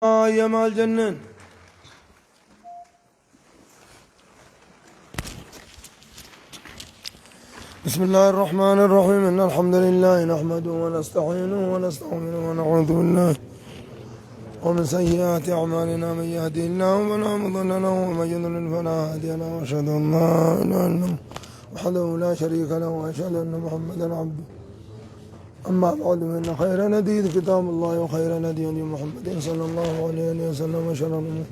Ayya maal jenneen? بسم الله الرحمن الرحيم. إن الحمد لله نحمده ونستعينه ونستغفره ونعوذ بالله ومن سيئات أعمالنا، من يهده الله فلا مضل له ومن يضلل فلا هادي له، وأشهد أن لا إله إلا الله وحده لا شريك له، وأشهد أن محمدا عبده. أما بعد، فإن خير الحديث كتاب الله، وخير الهدي هدي محمد صلى الله عليه وسلم، وشر الأمور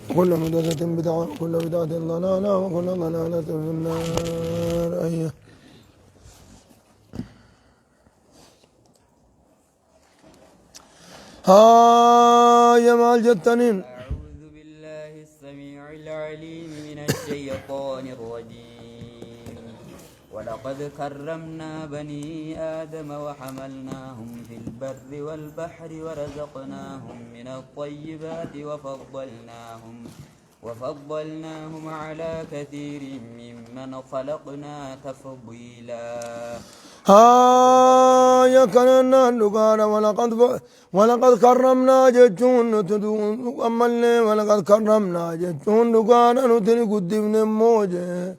وكل محدثة بدعة، وكل بدعة ضلالة، وكل ضلالة في النار. أيه هاي maal jettaniin؟ أعوذ بالله السميع العليم من الشيطان الرجيم. ولقد كرمنا بني آدم وحملناهم في البر والبحر ورزقناهم من الطيبات وفضلناهم على كثير ممن خلقنا تفضيلا. Haaya kanannaan dhugaadha. ولقد كرمنا jechuun nuti ammallee ولقد كرمنا jechuun dhugaadha, nuti ni guddifne immoo jee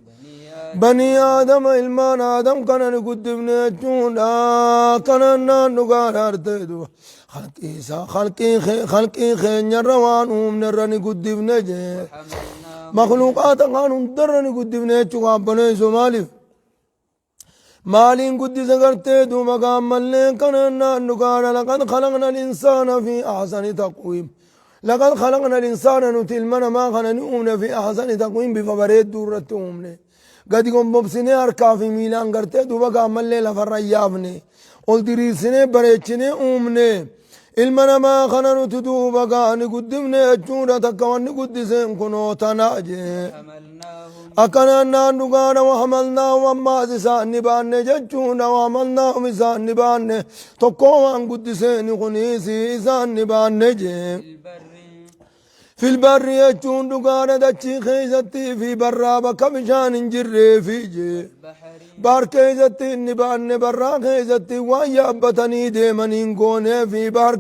بني آدم بني آدم, ilmaan aadam kana ni guddifne jechuudha. Kanannaan dhugaadha artee duba khalqii isaa khalqii keenyarra waan uumne irra ni guddifne jee. وحملناهم Makhluuqaata kaan hundarra ni guddifne jechuu. Qaabbaneessu maaliif maaliin guddisa gartee duuba gaammallee kanannaan dhugaadha. لقد خلقنا الإنسان في أحسن تقويم. لقد خلقنا الإنسان, nuti ilma namaa kana ni uumne, في أحسن تقويم, bifa bareedduu irratti uumne. Gadi gombobsinee harkaa fi miilaan gartee duuba gaammallee lafarra hin yaafne, ol diriirsinee bareechinee uumne. Ilma namaa kana nuti duuba gaa ni guddifne jechuudha. Takka wanni guddiseen kunoo tana jee. حملناهم Akkanaan naan dhugaadha. وحملناهم, ammaas isaan ni baanne jechuudha. وحملناهم, isaan ni baanne. Tokko waan guddiseeni kuniis isaan ni baanne jee. في البر في البر jechuun dhugaadha, dachii keessatti, fi barraa bakka bishaan hin jirreefi jee. البحر Baar keessatti inni baanne, barraa keessatti waan yaabbatanii deemaniin goonee fi baar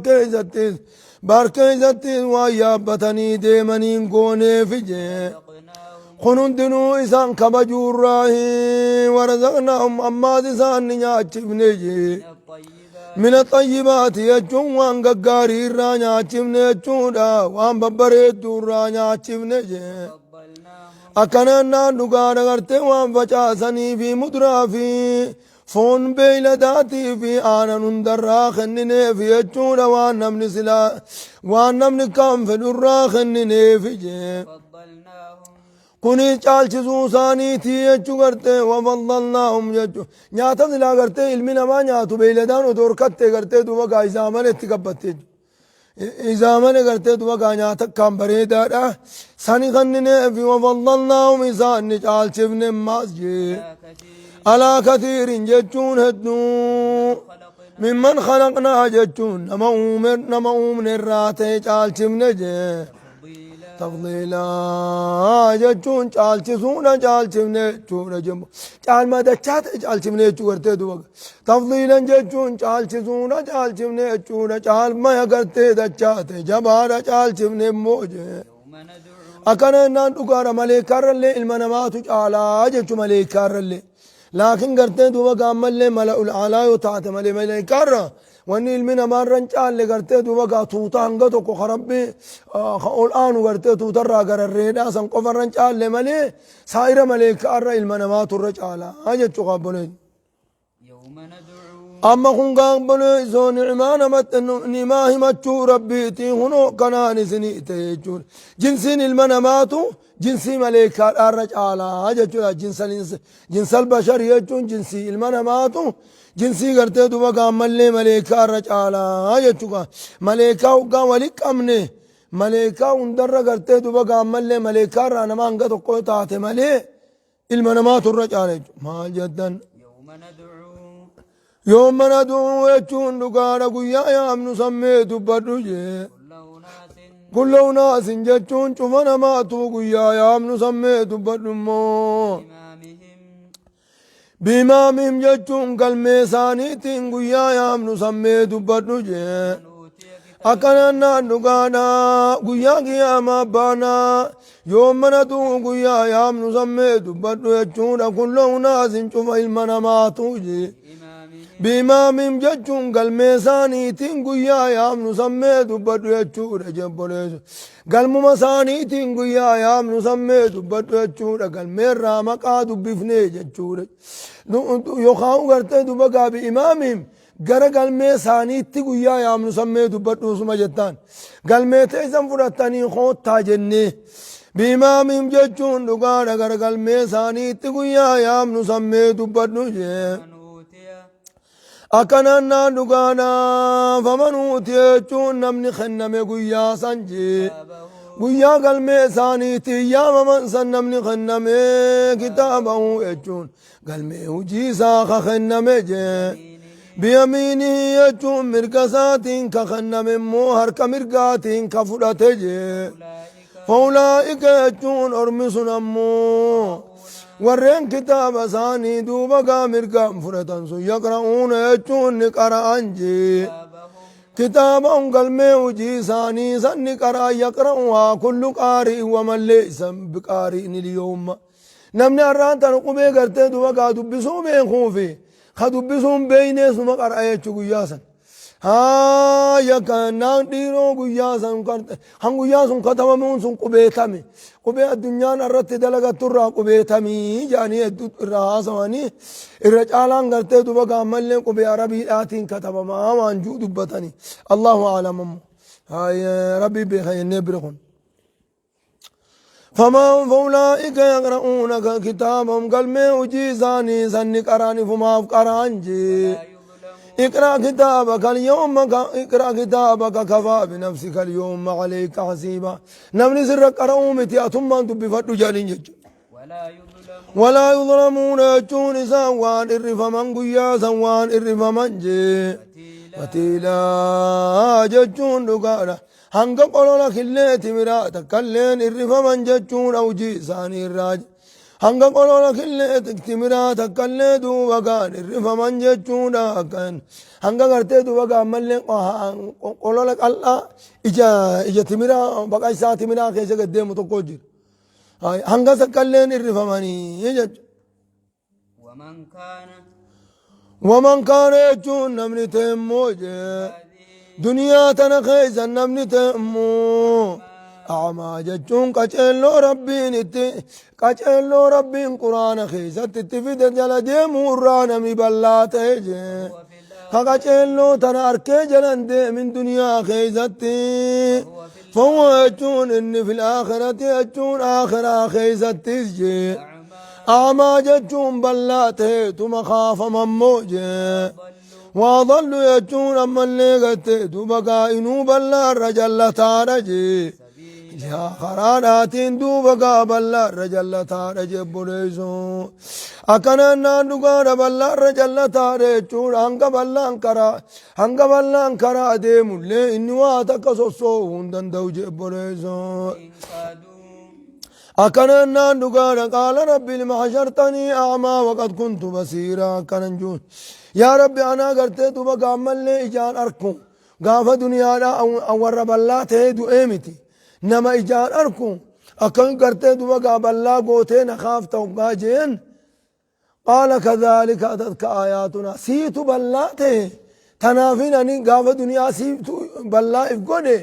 keessatti waan yaabbatanii deemaniin gooneefi jee. رزقناهم Kun hundinuu isaan kabajuurraahi. ورزقناهم, ammaas isaan ni nyaachifne jee. من الطيبات من الطيبات jechuun waan gaggaarii irraa nyaachifne jechuudha, waan babbareedduu irraa nyaachifne jee. فضلناهم Akkanaan naan dhugaadha gartee waan facaasanii fi muduraa fi foon beeyladaatii fi aanan hundarraa kennineef jechuudha. Waan namni silaa waan namni kan fedhurraa kennineef jee. فضلناهم Kuni caalchisuu isaaniitii jechuu gartee. وفضلناهم jechuu nyaata silaa gartee ilmi namaa nyaatu beeyladaan otoo horkattee gartee duuba gaa isaa malee itti gabbatte, isaa malee gartee duuba gaa nyaata akkaan bareedaadha sani kennineef. وفضلناهم, isaan ni caalchifne maas jee. على كثير على كثير jechuun hedduu خلقنا ممن خلقنا jechuun nama uume, nama uumne irraa ta'e caalchifne jee. تفضيلا تفضيلا jechuun caalchisuudha, caalchifne jechuudha jemmu caalma dachaa ta'e caalchifne jechuu gartee duba. تفضيلا jechuun caalchisuudha, caalchifne jechuudha. Caalmaya gartee dachaa ta'e jabaadha caalchifne immoo jee. يوم ندعو Akkana jennaan dhugaadha, maleekaarrallee ilma namaatu caalaa jechu maleekaarrallee. Laakiin gartee duuba gaammallee الملأ الأعلى yoo taate malee, maleekaarra wanni ilmi namaarra hin caalle gartee duuba gaa tuuta hanga tokko ka Rabbi ka ol aanu gartee tuutarraa gararreedhaa san qofarra hin caalle malee, saa'ira maleekaarra ilma namaatu irra caalaa jechuu qaabboleen. يوم ندعو Amma kun gaabbolee ni'maa namatti ni'maa himachuu Rabbiitii hunoo kanaan isinii ta'e jechuudha. Jinsiin ilma namaatu jinsii maleekaadhaarra caalaa jechuudha. جنس البشر jechuun jinsii ilma namaatu jinsii gartee duba gaammallee maleekaarra caalaa jechuudha. Maleekaa hoggaa wali qabne maleekaa hundarra gartee duba gaammallee maleekaarraa nama hanga tokko taate malee ilma namaatu irra caala jechuudha. Maal jettan? يوم ندعو يوم ندعو jechuun dhugaadha, guyyaa yaamnu sammee dubbadhu jee. كل أناس كل أناس jechuun cufa namaatu guyyaa yaamnu sammee dubbadhu immoo. بإمامهم بإمامهم jechuun galmee isaaniitiin guyyaa yaamnu sammee dubbadhu jee. من أوتي Akkanaan naan dhugaadha guyyaa qiyaamaa baanaa yooma nad'uu guyyaa yaamnu sammee dubbadhu jechuudha kulla unaasin cufa ilma namaatu jee biimaamim jechuun galmee isaaniitiin guyyaa yaamnu sammee dubbadhu jechuudha jebboleessu galmuma isaaniitiin guyyaa yaamnu sammee dubbadhu jechuudha galmeerraa maqaa dubbifnee jechuudha yookaan gartee duba gaabi imaamim Gara galmee isaaniitti guyyaa yaamnu san mee dubbadhuu suma jettaan. Galmee teessan fudhattanii koottaa jennee. Biimaamim jechuun dhugaadha gara galmee isaaniitti guyyaa yaamnu san mee dubbadhu jee. Akkanaan naan dhugaadha faman uutiya jechuun namni kenname guyyaa san jee. Guyyaa galmee isaaniitti yaamaman san namni kenname kitaabahu jechuun Galmee hujii isaa ka kenname jee. Biyamiinihi jechuun mirga isaatiin ka kenname immoo harka mirgaatiin ka fudhate jee. Faulaa'ika jechuun ormi sun ammoo warreen kitaaba isaanii duuba gaa mirgaan fudhatan sun yaqra'uuna jechuun ni qara'an jee. Kitaabahum galmee hujii isaanii san ni qara'an yaqra'uhaa kullu qaari'in waman leeysa biqaari'in ilyawma. Namni har'aan tana qubee gartee duba gaa dubbisuu beekuu fi ka dubbisuu hin beeknees numa qara'a jechuu guyyaa san. Haaya naan dhiiroo guyyaa san kan guyyaa sun katabamuun sun qubeetami. Qubee addunyaan irratti dalagattu irraa qubeetamii jedhanii hedduu irraa haasawanii irra caalaan gartee duba gaammallee qubee arabiidhaatiin katabamaa waan juu dubbatanii. Allahu aalam ammoo. Haaya rabbii beeka jennee bira kun. فما فأولئك يقرؤون كتابهم قلمي hojii isaanii sanni qaraan ifumaaf qaraan jee اقرأ كتابك اليوم اقرأ كتابك كفى بنفسك اليوم عليك حسيبا namni sirra qara'uu miti atummaan dubbifadhu jedhaniin jechuudha. ولا يظلمون ولا يظلمون jechuun isaan waan irrifaman guyyaa san waan irrifaman jee fatiilaa jechuun dhugaadha Hanga qolola killee timiraa takkalleen irrifaman jechuudha hujii isaanii irraa. Hanga qolola killee timiraa takkallee duuba gaan irrifaman jechuudha. Kan hanga gartee duuba gaan mallee qolola qal'aa ija ija timiraa baqaysaa timiraa keessa gad deemu tokko jira. Hanga takkalleen irrifamanii jechuudha. Waman kaana. Waman kaana jechuun namni ta'e immoo jee duniyaa tana keessa namni ta'e immoo a'amaa jechuun qaceelloo rabbiin itti qaceelloo rabbiin quraana keessatti itti fide jala deemuu irraa namni bal'aa ta'e jee ka qaceelloo tana arkee jalan deemin duniyaa keessatti fahuwa jechuun inni fil aakhirati jechuun aakhiraa keessattis jee A'maa jechuun bal'aa ta'eetuma kaafama immoo jee. Waa dallu jechuun ammallee gattee duuba gaa inuu bal'aa irra jallataadha jee. Jihaa karaadhaatiin duuba gaa bal'aa irra jallataadha jee obboleessoo. Akkanaan naan dhugaadha bal'aa irra jallataadha jechuudha hanga bal'aan karaa hanga bal'aan karaa deemullee inni waa takka sossoo'uu hin danda'u jee obboleessoo. Akkana jennaan dhugaadha qaala rabbi lima hashartanii a'maa waqad kuntu basiiraa akkanan juun yaa rabbi anaa gartee duba gaammallee ijaan arku gaafa duniyaadha warra ballaa ta'ee du'ee miti nama ijaan arku akkam gartee duba gaa ballaa gootee na kaafta hoggaa jeen Qaala kadhaalika atatka aayaatunaa siitu ballaa ta'e tanaafin ani gaafa duniyaa siitu ballaa if godhe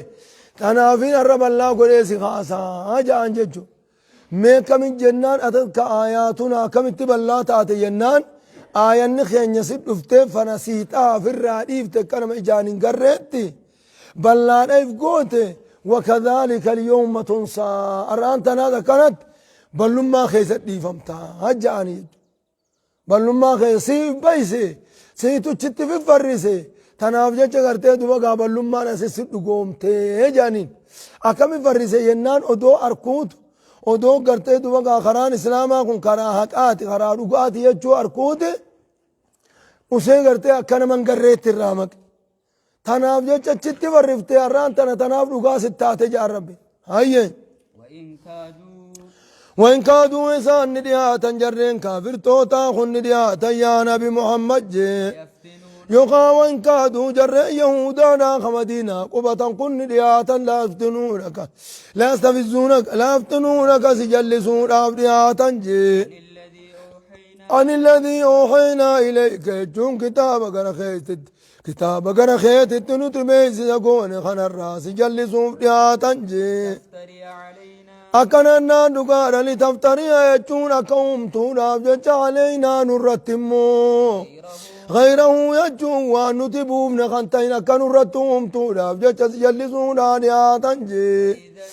tanaafin har'a ballaa godhee si kaasaa ja'an jechu. Mee kamin jennaan atatka aayaatunaa akkamitti ballaa taate jennaan aayanni keenya si dhuftee fanasiitaa ofirraa dhiifte akka nama ijaan hin garreetti ballaadha if goote wakadhaalika alyawma tunsaa har'aan tanaas akkanatti ballummaa keessa dhiifamta ja'anii jechuudha. Ballummaa keessa siif bayse siituchitti fiffarrise tanaaf jecha gartee duba gaa ballummaan asi si dhugoomtee jedhaniin. Akkami farrise jennaan odoo arkuutu odoo gartee duba gaa karaan islaamaa kun karaa haqaati karaa dhugaati jechuu arkuuti usee gartee akka nama hin garreetti irraa maqe. Tanaaf jecha achitti farriftee har'aan tana tanaaf dhugaa sit taate jedhan rabbi. Hayyee. وإن كادوا Wain kaaduu isaan ni dhiyaatan jarreen kaafirtootaa kun ni dhiyaatan yaa nabi Muhammad jee. ليفتنونك Yookaan waan kaaduu jarreen Yahudaadhaa ka Madiinaa qubatan kun ni dhiyaatan laaftinuunaka laastafizzuunaka laaftinuunaka si jallisuudhaaf dhiyaatan jee. عن الذي أوحينا Ani alladhii oohaynaa ilayka jechuun kitaaba gara keetitti kitaaba gara keetitti nuti beeksisa goone kanarraa si jallisuuf dhiyaatan jee. لتفتري علينا Akkanannaan dhugaadha litaftariya jechuun akka uumtuudhaaf jecha caleynaa nurratti immoo. غيره غيره jechuun waan nuti buufne kan ta'in akka nurratti uumtuudhaaf jecha si jallisuudhaa dhiyaatan jee. إذا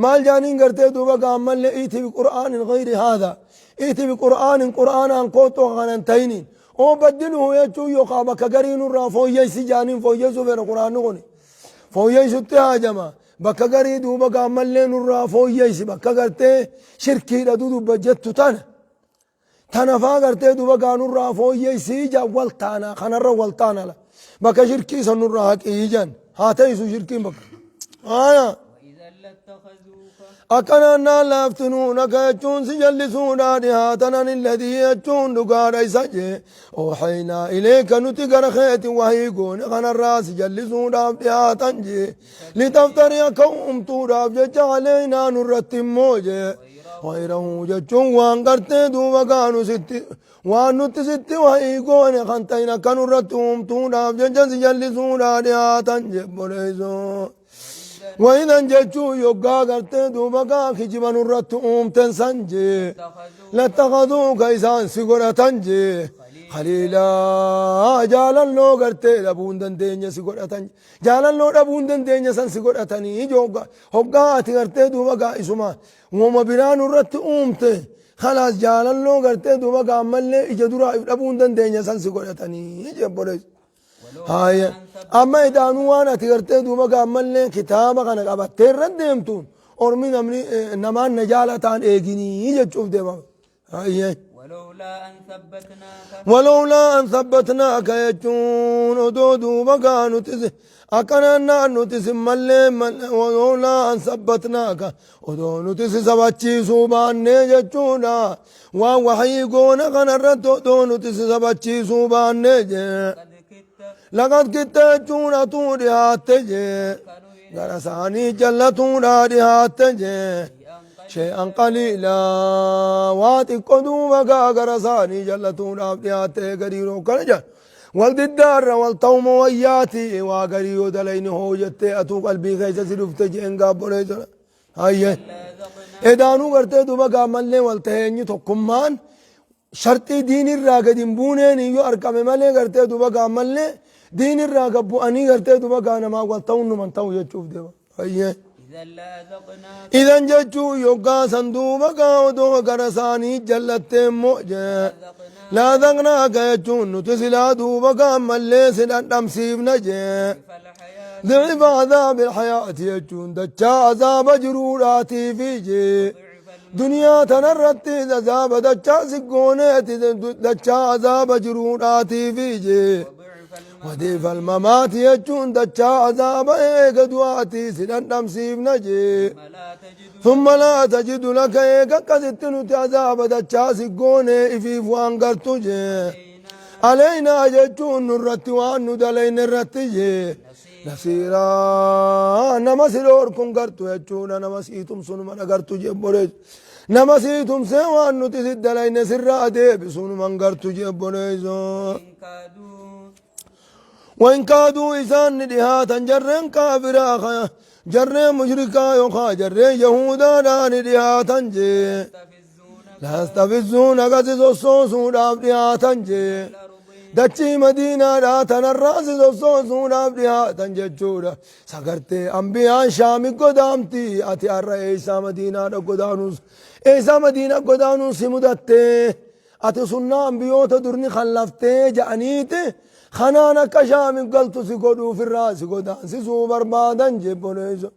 Maal jaaniin gartee duuba gaammallee iiti biqur'aanin gayri haadha iiti biqur'aanin qur'aanaan koottoo kanan ta'iniin oo baddiluhu jechuun yookaan bakka garii nurraa fooyyessi jaaniin fooyyessuu fedha qur'aanni kun fooyyessutti haajama bakka garii duuba gaammallee nurraa fooyyessi bakka gartee shirkiidha dudubba jettu tana tana faa gartee duuba gaa nurraa fooyyessii jaan wal taana kanarra wal taana la bakka shirkii san nurraa haqii jaan haa ta'isu shirkiin bakka aayaa. وإذا لاتخذوك Akkanannaan laaftinuunaka jechuun si jallisuudhaa dhihaatan ani alladii jechuun dhugaadha isa jee oohaynaa ileeka nuti gara keeti wahii goone kanarraa si jallisuudhaaf dhihaatan jee litaftarii akka uumtuudhaaf jecha caleynaa nurratti immoo jee غيره jechuun waan gartee duuba gaanu sitti waan nuti sitti wahii goone kan ta'in akka nurratti uumtuudhaaf jecha si jallisuudhaa dhihaatan jee boleessoo. وإذا وإذا جتشو يوغا غرتي دوبا كيجبا نرت أمتن سنجي اتخذوك لاتخذوك إسان سيغورة تنجي خليلا جالن لو غرتي لبون دندين سيغورة تنجي جالن لو لبون دندين سن سيغورة تني جوغا هوغا أتي غرتي دوبا إسما وما بنا نرت أمتي خلاص جالن لو غرتي دوبا عمل إجدورا لبون دندين سن سيغورة تني جبوليس ولولا Haaya أن ثبتناك amma idaanuu waan ati gartee duuba gaammallee kitaaba kana qabattee irra deemtuun ormi namni namaan na jaalataan eeginii jechuuf deemama. Haayye. ولولا أن ثبتناك Walowlaa an sabbatnaaka jechuun odoo duuba gaa nuti si akkanannaan nuti si mallee walowlaa an sabbatnaaka odoo nuti si sabachiisuu baannee jechuudha waan wahii goona kanarratti odoo nuti si sabachiisuu baannee jee. قد كدت لقد كدت jechuun atuu dhihaatte jee تركن إلى gara isaanii jallatuudhaa dhihaatte jee شيئا شيئا قليلا قليلا waa xiqqoo duuba gaa gara isaanii jallatuudhaaf dhihaatte gariiroo kana jedhan wal diddaarra wal ta'uma wayyaati waa garii yoo dalayni hoo jettee atuu qalbii keessa si dhufte jeen gaabboleessona hayyee لأذقناك edaanuu gartee duuba gaammallee wal taheenyi tokkummaan sharxii diinirraa gad hin buuneen iyyuu argame malee gartee duuba gaammallee diinirraa gad bu'anii gartee duuba gaa namaa wal ta'uun numan ta'u jechuuf deema. Hayyee. إذا لأذقناك Idan jechuu yoggaa san duuba gaa odoo gara isaanii jallattee immoo jee. لأذقناك Laadaqnaaka jechuun nuti silaa duuba gaammallee si dhandhamsiifna jee. ضعف الحياة ضعف عذاب الحياة jechuun dachaa azaaba jiruudhaatiifi jee. ضعف Duniyaa tanarratti azaaba dachaa si gooneeti dachaa azaaba jiruudhaatiifi jee. وضعف وضعف الممات jechuun dachaa azaaba eega du'aatii si dhandhamsiifna jee. ثم لا تجد ثم لا تجد لك eega akkasitti nuti azaaba dachaa si goone ifiif waan gartu jee. علينا Aleynaa jechuun nurratti waan nu dalayne irratti jee. نصيرا Nasiiraa nama si dhoorkuun gartu jechuudha nama sii tumsu numa dhagartu jee boleessu. Nama sii tumsee waan nuti si dalayne sirraa deebisu numan gartu jee boleessu. إن كادوا وإن كادوا إسان ندهاتا جرين كافرا جرين مشركا يوخا جرين يهودا لا ندهاتا جي يستفزونك لا يستفزونك سوسوسو دهاتا جي الأرض dachii madiinaadhaa tanarraa si sossoosuudhaaf dhihaatan jechuudha. Sagartee ambiyaan shaami godaamti ati har'a eessaa madiinaadha godaanuus eessaa madiina godaanuus si mudattee ati sunnaa ambiyoota durni kallaftee ja'aniiti kanaan akka shaami galtu si godhuuf irraa si godaansisuu barbaadan jebboleessu.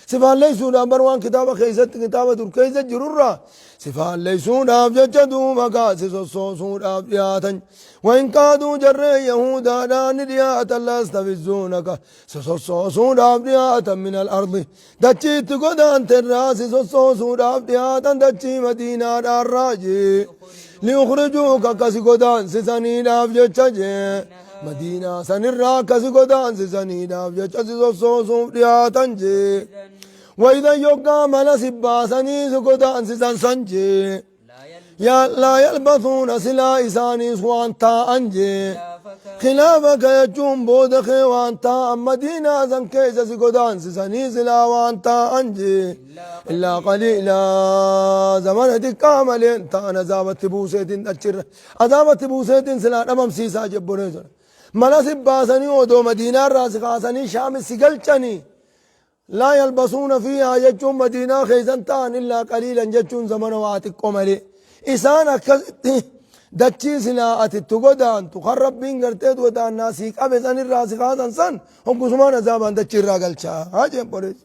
Si faalleessuudhaaf bar waan kitaaba keessatti kitaaba dur keessa jirurraa si faalleessuudhaaf jecha duuba kaasi sossoosuudhaaf dhiyaatan. وإن كادوا جري يهودا دان دياتا لا يستفزونك سوسوسو دياتا من الأرض دتشي تقدان تراس سوسوسو دياتا دتشي مدينة الراجي ليخرجوك كسي قدان سسني داف جتشجي إنها Madiinaa sanirraa akka si godaansisaniidhaaf jecha si sossoosuuf dhiyaatan jee. Wayidan yoggaa mana si baasanii si godaansisan san jee. Laa yalbasuuna silaa isaaniis waan taa'an jee. Khilaafaka jechuun booda kee waan taa'an Madiinaa san keessa si godaansisanii silaa waan taa'an jee. Illaa qaliilaa zamana xiqqaa malee ta'an azaabatti buuseetiin achirra azaabatti buuseetiin silaa dhabamsiisaa jebbolee sana. Mana si baasanii odoo Madiinaa irraa si kaasanii Shaami si galchanii laa yalbasuuna fiihaa jechuun Madiinaa keessan ta'an illaa qaliilan jechuun zamana waa xiqqoo malee. Isaan akkasitti dachii silaa ati itti godaantu kan Rabbiin gartee godaannaa sii qabe san irraa si kaasan san hoggusumaan azaabaan dachii irraa galchaa haa jeen boleessa.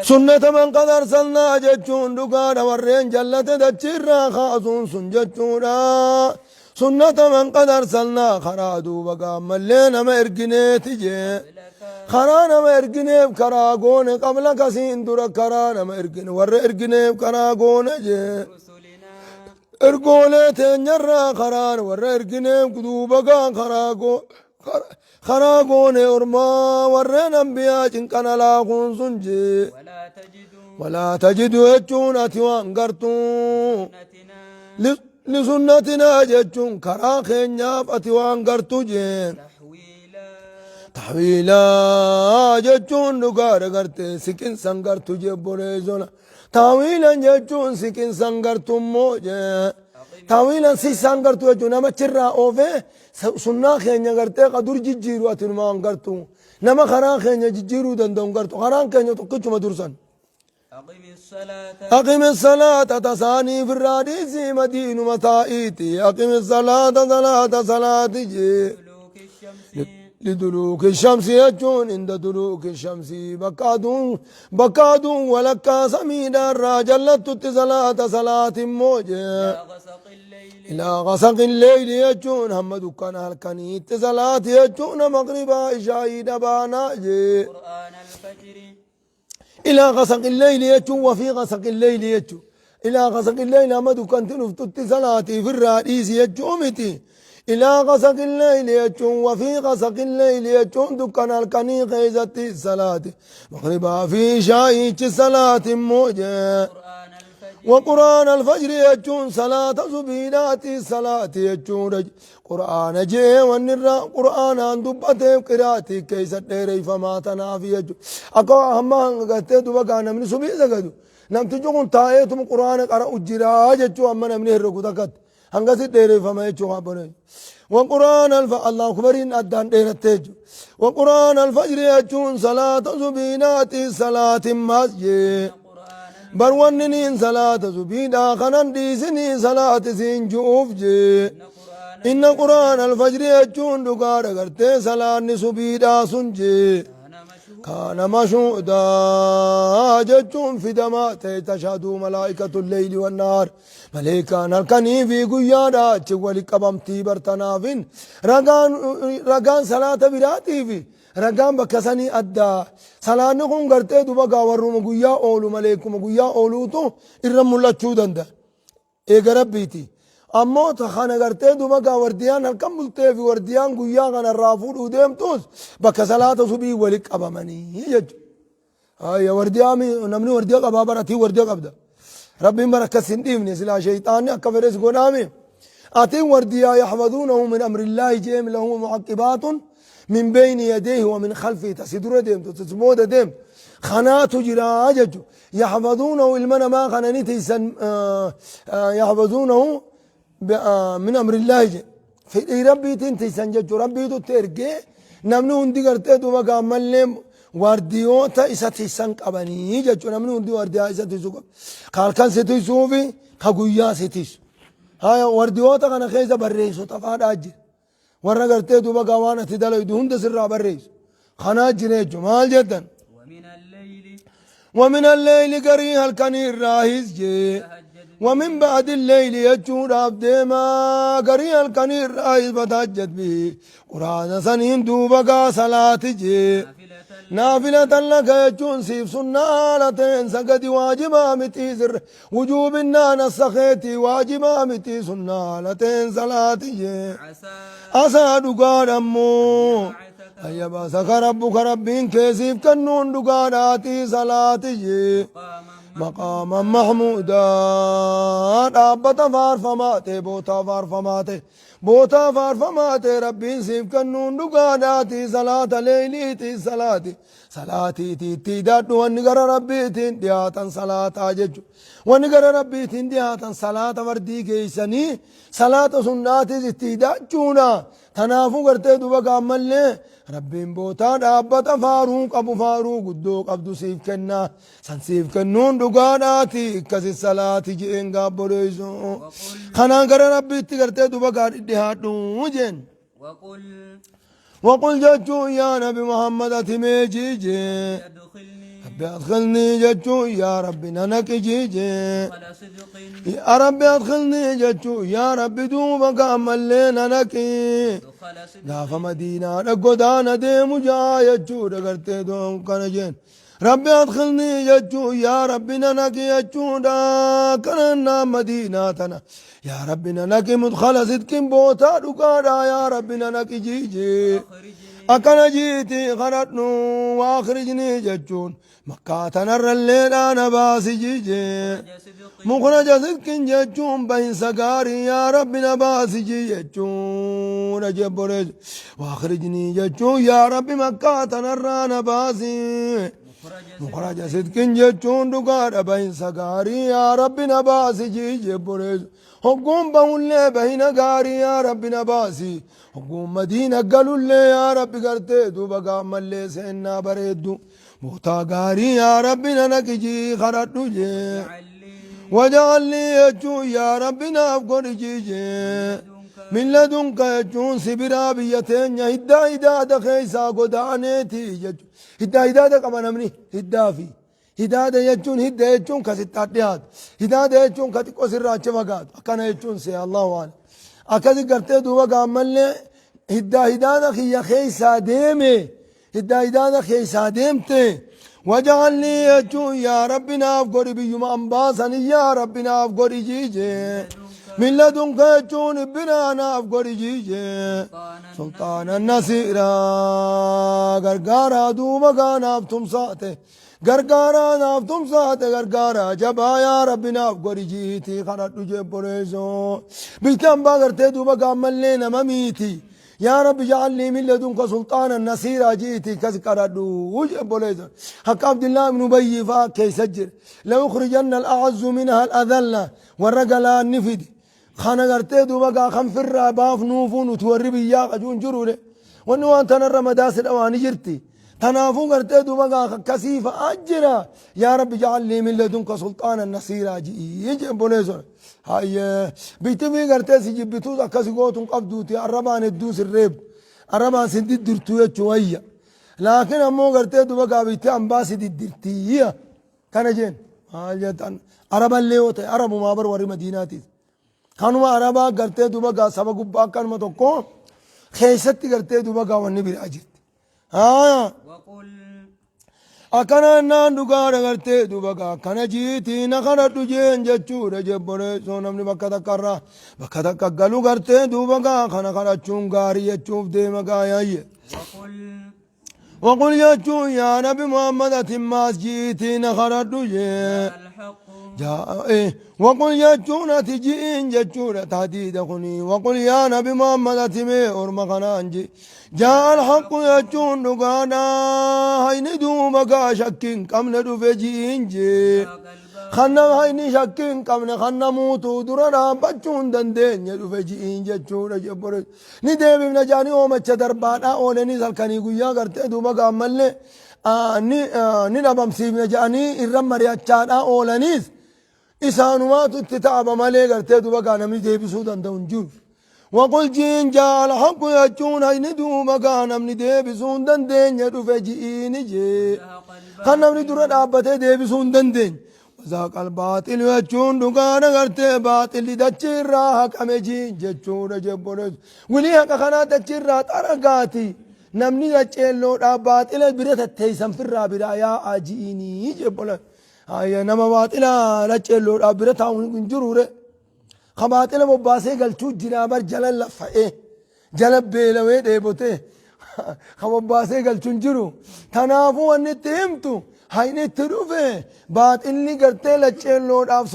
Sunnata man qad arsalnaa jechuun dhugaadha warreen jallate dachii irraa kaasuun sun jechuudha. Sunnata man qad arsalnaa karaa duuba gaammallee nama ergineeti jee. Karaa nama ergineef karaa goone qabla kasiin dura karaa nama ergine warra ergineef karaa goone jee. Ergoolee teenyarraa karaan warra ergineef duuba gaa karaa karaa goone ormaa warreen ambiyaa cinqana laakuun sun jee. Walaa tajidu jechuun ati waan gartuu. Lisunnatinaa jechuun karaa keenyaaf ati waan gartu jee. Tahwiilaa jechuun dhugaadha gartee siqinsan gartu jee boreessona. Tahwiilan jechuun siqinsan gartu immoo jee. Tahwiilan siqsaan gartu jechuun namachirraa oofee sunnaa keenya gartee ka dur jijjiiru ati numaan gartu. Nama karaa keenya jijjiiruu danda'u gartu. Karaan keenya tokkichuma dursan. Aqimi salaata tasaaniif irraa dhiisii madiinuma taa'iiti. Aqimi salaata salaata salaati jee. Liduluuki shamsi jechuun inda duluuki shamsi bakka aduun bakka aduun walakkaa samiidhaa irraa jallattutti salaata salaati immoo jee. Ilaa qasaqi leyli jechuun hamma dukkana halkaniitti salaati jechuun maqribaa ishaayii dhabaanaa jee. Ilaa qasaqi leyli jechuun wafii qasaqi leyli jechuun. Ilaa qasaqi leyli hamma dukkanti dhuftutti salaatiif irraa dhiisi jechuu miti. Ilaa qasaqi leyli jechuun wafii qasaqi leyli jechuun dukkana halkanii keessatti salaati. Maqribaa fi ishaa'iichi salaati immoo jee. Wa qur'aan alfajri jechuun salaata subiidhaati salaati jechuudha. Qur'aana jee wanni irraa qur'aanaan dubbateef qiraatii keessa dheereyfamaa tanaaf jechuudha. Akka hamma hanga gartee duba gaa namni subii sagadu namtichi kun taa'eetuma qur'aana qara'u jiraa jechuu amma namni herregu takkatti hangasi dheereyfama jechuu kaabbolee. Wa qur'aan alfa Allah akbariin addaan dheerattee jechuudha. Wa qur'aan alfajri jechuun salaata subiidhaati salaatin maas jee. Bar wanni niin salaata subiidhaa kanan dhiisinii salaati siin ju'uuf jee. Inna quraan alfajri jechuun dhugaadha gartee salaanni subiidhaa sun jee. Kaana mashuudaa jechuun fidamaa ta'e tashaduu malaa'ikatu leyli wannaar. Maleekaan halkanii fi guyyaadha achi wali qabamtii bartanaafin ragaan ragaan salaata biraatiifi Ragaan bakka sanii adda. Salaanni kun gartee duba gaa warruma guyyaa oolu maleekuma guyyaa ooluutu irra mul'achuu danda'a. Eega Rabbiiti. Ammoo ta kana gartee duba gaa wardiyaan halkan bultee fi wardiyaan guyyaa kana irraa fuudhuu deemtus bakka salaata subii wali qabamanii jechuudha. Ayya wardiyaa namni wardiyaa qabaa bara atii wardiyaa qabda. Rabbiin bara akkas hin dhiifne silaa shayxaanni akka fedhes godhaame. Atiin wardiyaa yaxfaduunahu min amrillaahi jeem lahu mucaqibaatun min beyni yadeehi wa min khalfihi tasi dura deemtu tasi booda deemtu kanaatu jiraa jechu yaxfaduunahu ilma namaa kana ni tiisan yaxfaduunahu min amrillaahi jedhe fedhii rabbiitiin tiisan jechu rabbiitu itti ergee namni hundi gartee duuba gaammallee waardiyoota isa tiisan qabanii jechu namni hundi waardiyaa isa tiisu qaba ka halkan si tiisuu fi ka guyyaa si tiisu haya waardiyoota kana keessa barreessota faadhaa jira warra gartee duuba gaa waan ati dalaydu hunda sirraa barreessu kanaa jira jechu maal jettan ومن الليل garii halkanii irraahis jee ومن بعد الليل jechuudhaaf deemaa garii halkanii irraahis فتهجد به quraana saniin duuba gaa salaati jee. Naafilatan laka jechuun siif sunnaa haala ta'een sagadi waajibaa mitii sirra wujuubinnaa nassakeetii waajibaa mitii sunnaa haala ta'een salaati jee. عسى Asaa dhugaadha immoo يبعثك ayyabasaka rabbuka rabbiin kee siif kennuun dhugaadhaatii salaati jee. مقاما مقاما محمودا dhaabbata faarfamaa ta'e bootaa faarfamaa ta'e bootaa faarfamaa ta'e rabbiin siif kennuun dhugaadhaatii salaata leeyliitii salaati salaatiitii itti hidhaadhu wanni gara rabbiitiin dhiyaatan salaataa jechuudha wanni gara rabbiitiin dhiyaatan salaata fardii keeysanii salaata sunnaatis itti hidhachuudha tanaafuu gartee duba gaammallee rabbiin bootaa dhaabbata faaruu qabu faaruu guddoo qabdu siif kennaa san siif kennuun dhugaadhaati akkasi salaati jeen gaabboleessu kanaan gara rabbiitti gartee duba gaadhi dhihaadhu jeen وقل وقل جتشو يا نبي محمد أتمي جيجي أدخلني ربي أدخلني جتشو يا ربي ننك جيجي مدخل صدق يا ربي أدخلني جتشو يا ربي دوبك أملي ننكي مدخل صدق gaafa madiinaadha godaana deemu jaa jechuudha gartee doon kana jeen rabbi adkhilnii jechuu yaa rabbi nanaqi jechuudha kanannaa madiinaa tana yaa rabbi nanaqi mudkhala sidqin bootaa dhugaadha yaa rabbi nanaqi jiijee أخرجني akkana jiiti kadhadhu waakhrijnii jechuun makkaa tanarralleedhaa na baasi jiijee صدق مخرج صدق جتون بين سقاري يا رب نباسجي جتون جبرج واخرجني جتون يا رب مكة تنرى نباسي مخرج مخرج صدق جتون دقار بين سقاري يا رب نباسجي جبرج حكم بون بين غاري يا رب نباسي حكم مدينة قالوا لي يا رب قرتي دوبا ملي سينا بريدو بوتا غاري يا رب ننكجي خردو جي علي واجعل لي يجو يا ربنا أفقر جيجي من لدنك يجون سبرا بيتين هدا هدا خيسا قدانيتي يجو هدا هدا كما نمني هدا في هدا يجون هدا يجون كستاتيات هدا يجون كتكو سراتش فقات أكنا يجون سي الله أعلم أكذي قرتي دوبا قامل هدا هدا خيا خيسا ديمي هدا هدا خيسا ديمتي واجعل لي يجو يا ربنا أفقر بيوم أنباسني يا ربنا أفقر جيجي من لدنك يجون بنا أفقر جيجي سلطانا سلطانا نصيرا غرغارا دوما غانا تمساته غرغارا ناف تمساته غرغارا جبا يا ربنا أفقر جيتي خرط جبريزو بيتم باغرتي دوما قامل لنا مميتي يا رب اجعل لي من لدنك سلطانا نصيرا جئتي كذكر وجه حق عبد الله بن ابي فا كي سجل ليخرجن الاعز منها الاذل والرجل النفد خانا غرتي دوبا خم في باف نوفون وتوري بيا قجون جرولي وانو انت نرى مداس الاواني جرتي تنافو غرتي دوبا كسيف اجرا يا رب اجعل لي من لدنك سلطانا نصيرا جي بوليزون هاي بيتمي غرتي سجبتو اكسي غوتون قبدوتي الربان الدوس الريب الربان سندي درتو شويه لكن امو غرتي دوبا بيتي امباسي درتيه كان جين هاي عربا ليوت عرب ما بر وري مديناتي kanuma arabaa gartee duba gaa saba gubbaa akkanuma tokko keessatti gartee duba gaa wanni biraa jirti. Haa وقل akkana naan dhugaadha gartee duba gaa akkana jiitii na kadhadhu jeen jechuudha jebboreessoo namni bakka takka irraa bakka takka galu gartee duba gaa kana kadhachuun gaarii jechuuf deema gaa yaayye. وقل وقل jechuun yaa nabi Muhammad ati maas jiitii na kadhadhu jee. الحق جاء إيه وقل يجون تجين جتشون تهديد خني وقل يا نبي محمد أتمي أرم خنانجي جاء الحق يجون دقانا هين دوبك شكين كم ندو فجين جي خنا هين شكين كم خنا موتو درنا بچون دندين يدو فجين جتشون جبر ندي بنا جاني او مچ دربانا اولني سلكني گویا کرتے دوبك عمل ni dhabamsiifne jedhanii irra mari'achaadhaa oolaniis isaanumaatu itti ta'aba malee gartee duba gaa namni deebisuu danda'u hin jiru. Waqul jiin jaala haqu jechuun hayni duuba gaa namni deebisuu hin dandeenye dhufe ji'iini jee. Kan namni dura dhaabbatee deebisuu hin dandeenye. Wazaqa albaaxil jechuun dhugaadha gartee baaxilli dachii irraa haqame jiin jechuudha jebboleessu. Wilii haqa kanaa dachii irraa xaragaati. Namni lacceelloodhaa baaxila bira tatteeysan firraa biraa yaa'aa ji'iinii jebbola. Nama baaxila lacceelloodhaa bira taa'u hin jiruure. Ka baaxila bobbaasee galchuu jiraa bar jala laffa'ee jala beelawee dheebotee ka bobbaasee galchuu hin jiru. Tanaafuu wanni itti himtu hayni itti dhufe baaxilli gartee lacceelloodhaaf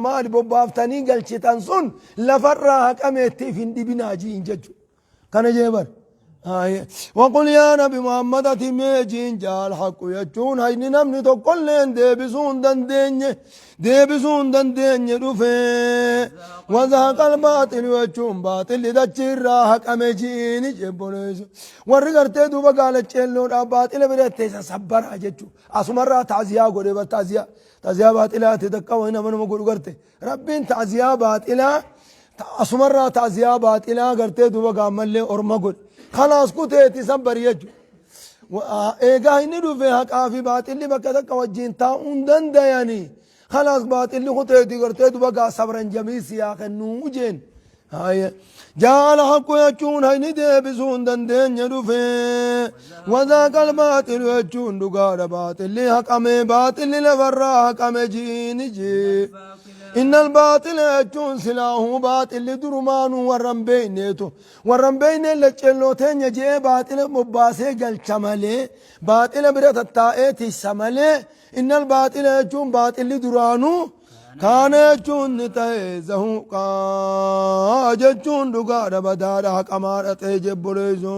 maali bobbaaftanii galchitan sun lafarraa haqameetti if hin dhibinaa ji'iin jechuudha. Kana jee bar. Waqul yaa nabi Muhammad ati mee jiin jaal haqqu jechuun hayni namni tokkolleen deebisuu hin dandeenye deebisuu hin dandeenye dhufe. Wazaaqal baaxilu jechuun baaxilli dachiirraa haqame jiini jebboleessu. Warri gartee duuba gaalacheelloodhaa baaxila bira teessa sabbaraa jechuudha. Asumarraa taaziyaa godhe bar taaziyaa. Taaziyaa baaxilaati takka wayii nama nama godhu garte. Rabbiin ta'ziyaa baaxilaa asumarraa ta'ziyaa baaxilaa gartee duuba gaammallee orma godhe. Kalaas kuteeti san bari jechuudha. Eegaa inni dhufe haqaa fi baaxilli bakka takka wajjin taa'uu hin dandayani. Kalaas baaxilli kuteeti gartee duuba gaa sabran jamii siyaa kennuu jeen. Jaala haqqu jechuun hayni deebisuu hin dandeenye dhufe. Wazaaqal baaxilu jechuun dhugaadha baaxilli haqame baaxilli lafarraa haqame jiini jii. Innal baaxila jechuun silaahuu baaxilli durumaanuu warra hin beekneetu. Warra hin beekneen lacceelloo teenya je'ee baaxila bobbaasee galcha malee baaxila bira tattaa'ee tissa malee innal baaxila jechuun baaxilli duraanuu Kaana jechuun ni ta'e zahuuqaa jechuun dhugaadha badaadha haqamaadha ta'e jebboleessu.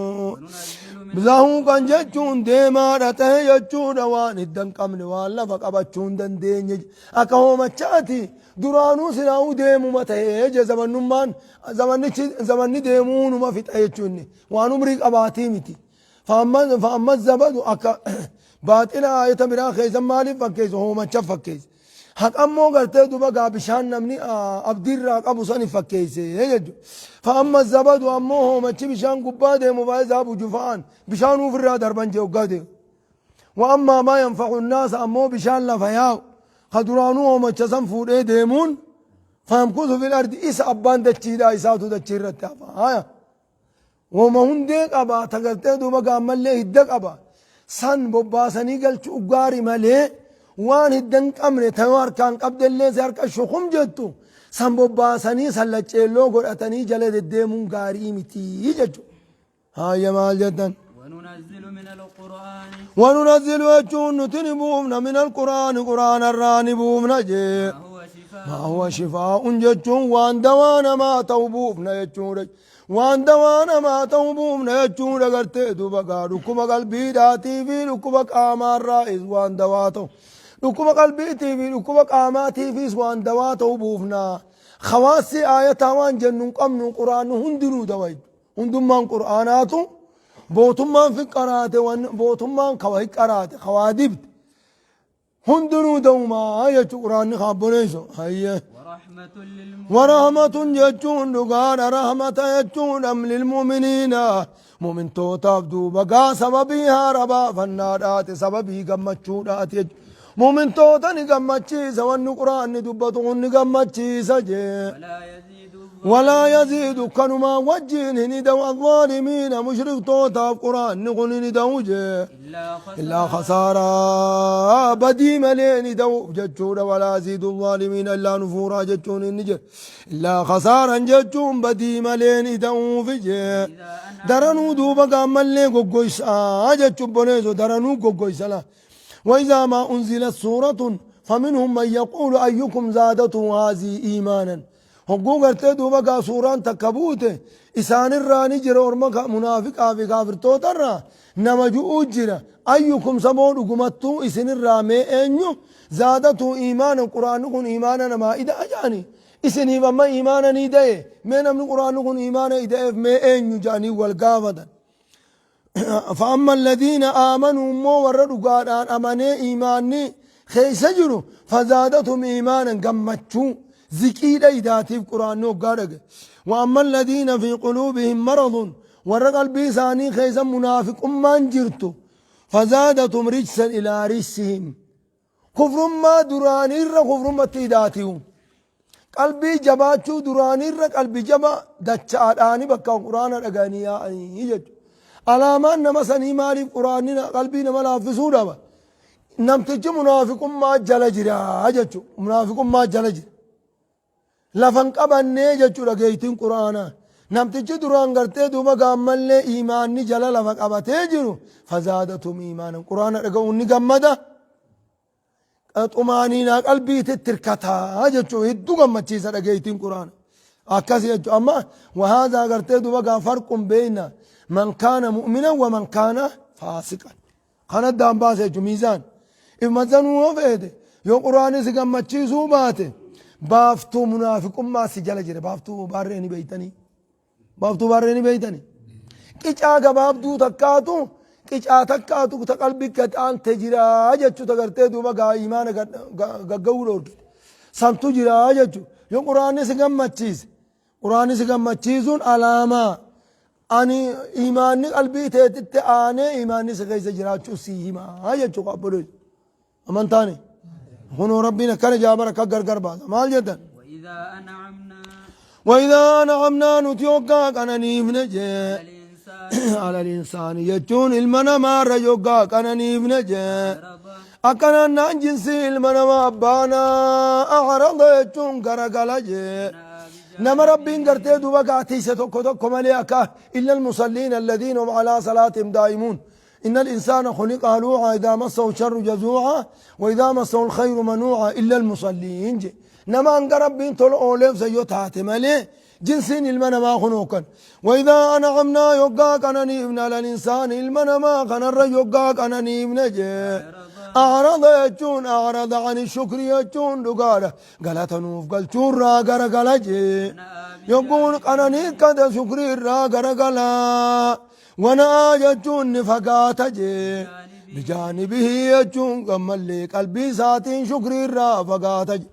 Zahuuqan jechuun deemaadha ta'e jechuudha waan hidda hin qabne waan lafa qabachuu hin dandeenye akka hoomachaati duraanuu silaa'uu deemuma ta'e je zamannummaan zamannichi zamanni deemuunuma fixa jechuun waan umrii qabaatii miti. Fa'amma zabadu akka baaxila aayata biraa keessa maaliif fakkeessa hoomacha fakkeessa. Haqammoo gartee duba gaa bishaan namni abdiirraa qabu sani fakkeesse jechuudha. Fa'amma zabadu ammoo hoomachi bishaan gubbaa deemu faayisaa bujufa'an bishaan ofirraa darban jee hoggaa deemu. Wa'ammaa maa yanfa'u naasa ammoo bishaan lafa yaa'u ka duraanuu hoomacha san fuudhee deemuun faamkusu fil ardi isa abbaan dachiidhaa isaatu dachii irratti hafa. Haya. Woma hundee qaba ta gartee duuba gaammallee hidda qaba. San bobbaasanii galchuu gaari malee waan hidda hin qabne ta yoo harkaan qabdellee si harka shukum jettu san bobbaasanii san lacceelloo godhatanii jala deddeemuun gaarii miti jechuudha. Haayya maal jettan? وننزل من القرآن Wanunazzilu jechuun nuti ni buufna min alquraani quraana irraa ni buufna jee. ما هو شفاء ما هو شفاء jechuun waan dawaa namaa ta'u buufna jechuudha. Waan dawaa namaa ta'u buufna jechuudha gartee duuba gaa dhukkuba qalbiidhaatii fi dhukkuba qaamaarraa'is waan dawaa ta'u. Dhukkuba qalbiitii fi dhukkuba qaamaatiifis waan dawaa ta'u buufna. Hawaassi aayataa waan jennu hin qabnu quraanni hundinuu dawa jechuudha. Hundummaan quraanaatu bootummaan fi qaraate bootummaan kawa hin qaraate kawaa dibde. Hundinuu dawumaa jechuun quraanni kaabboleessu. Hayyee. ورحمة للمؤمنين ورحمة jechuun dhugaadha rahmata jechuudha lilmu'miniina mu'mintootaaf duuba gaa sababii haara baafannaadhaati sababii gammachuudhaati jechuudha. Mu'mintoota ni gammachiisa wanni quraanni dubbatu kun ni gammachiisa jee. ولا يزيد ولا يزيد kanumaa wajjiin hin ida'u الظالمين mushriktootaaf quraanni kun hin ida'u jee. إلا خسارا إلا خسارة بدي ملين دو جتشون ولا يزيد الظالمين إلا نفورا جتشون النجر إلا خسارا جتشون بدي ملين دو في جي إذا أنعم درنو دوبا قام اللي قوقويس جتشون بنيزو درنو قوقويس لا وإذا ما أنزلت سورة فمنهم من يقول أيكم زادته هذه إيمانا hogguu gartee duuba gaa suuraan takka buute isaanirraa ni jira orma munaafiqaa fi kaafirtootarraa nama ju'uu jira ayyukum saboo dhugumattuu isinirraa mee eenyu zaadatuu iimaana quraanni kun iimaana namaa ida'a jedhani isiniif amma iimaana ni ida'e mee namni quraanni kun iimaana ida'eef mee eenyu jedhanii wal gaafatan. فأما الذين آمنوا مو ورد dhugaadhaan amanee iimaanni keessa jiru فزادتهم إيمانا gammachuu ziqiidha idaatiif quraanni hoggaa dhage وأما الذين في قلوبهم مرض warra qalbii isaanii keessa munaafiqummaan jirtu فزادتهم رجسا إلى رجسهم kufrummaa duraaniirra kufrummatti idaatiyu qalbii jabaachuu duraaniirra qalbii jaba dacha'aadhaani bakka quraana dhaganii yaa'anii jechuudha. Alaamaan nama sanii maaliif quraanni qalbii nama laaffisuu dhaba? Namtichi munaafiqummaa jala jira jechuudha. Munaafiqummaa jala jira. Lafa hin qabannee jechuudha geeytiin quraanaa. Namtichi duraan gartee duuba gaammallee iimaanni jala lafa qabatee jiru fazaadatum iimaanan quraana dhaga'uun ni gammada. Xumaaniinaa qalbiititti hirkataa jechuudha. Hedduu gammachiisa dhageeytiin quraana. Akkas jechuudha. Amma wahaazaa gartee duuba gaa farqun beeyna man kaana mu'minan wa man kaana faasiqan. Kan addaan baase jechuudha miizaan. If mazanuu yoo feete yoo quraanni si gammachiisuu baate baaftuu munaafiqummaa si jala jira. Baaftuu baarree ni beeytanii. Baaftuu baarree ni beeytanii. Qicaa gabaabduu takkaatu qicaa takkaatu ta qalbii gad aante jira jechuudha gartee duuba gaa imaana gagga'uu dhoorgite. Santu jira jechuudha. Yoo quraanni si gammachiise quraanni si gammachiisuun alaamaa ani imaanni qalbii teetitti aanee imaanni si keessa jiraachuu si himaa jechuudha obboleessi. Amantaani. Kunoo Rabbiin akkana jaabara akka gargar baasa. Maal jettan? وإذا أنعمنا وإذا أنعمنا nuti hoggaa qananiifne jee. على الإنسان على الإنسان jechuun ilma namaarra yoggaa qananiifne jee. أعرض Akkanaan naan jinsii ilma namaa abbaanaa أعرض jechuun garagala jee. Nama Rabbiin gartee duuba gaatiise tokko tokko malee akka إلا المصلين الذين هم على صلاتهم دائمون. إن الإنسان خلق هلوعا إذا مسه الشر جزوعا وإذا مسه الخير منوعا إلا المصلين جي. Nama hanga Rabbiin tola ooleef sayyoo taate malee jinsiin ilma namaa kunuukan. وإذا أنعمنا yoggaa qananiifne على الإنسان ilma namaa kanarra yoggaa qananiifne jee. أعرض jechuun أعرض عن الشكر jechuun dhugaadha. Galata nuuf galchuurraa garagala jee. Yogguun qananii kada shukrii irraa garagala. ونأى jechuun ni fagaata jee. بجانبه jechuun gammallee qalbii isaatiin shukrii irraa fagaata jee.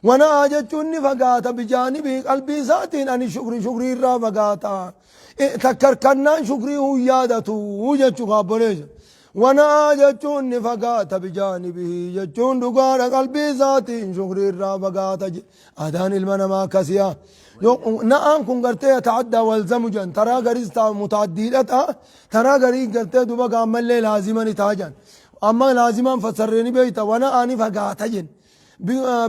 ونأى jechuun ni fagaata بجانبه qalbii isaatiin عن الشكر shukrii irraa fagaata. Takkarkannaan shukrii hun yaadatu jechuu kaabboleessa. ونأى jechuun ni fagaata بجانبه jechuun dhugaadha qalbii isaatiin shukrii irraa fagaata je. Aadaan ilma namaa akkasiyaa. Na'aan kun gartee يتعدى ويلزم jan taraa gariis ta'a mutaaddiidha ta'a taraa garii gartee duba gaammallee laazima ni ta'a jan. Amma laazimaan fassarree ni beeyta ونأى ni fagaata jen.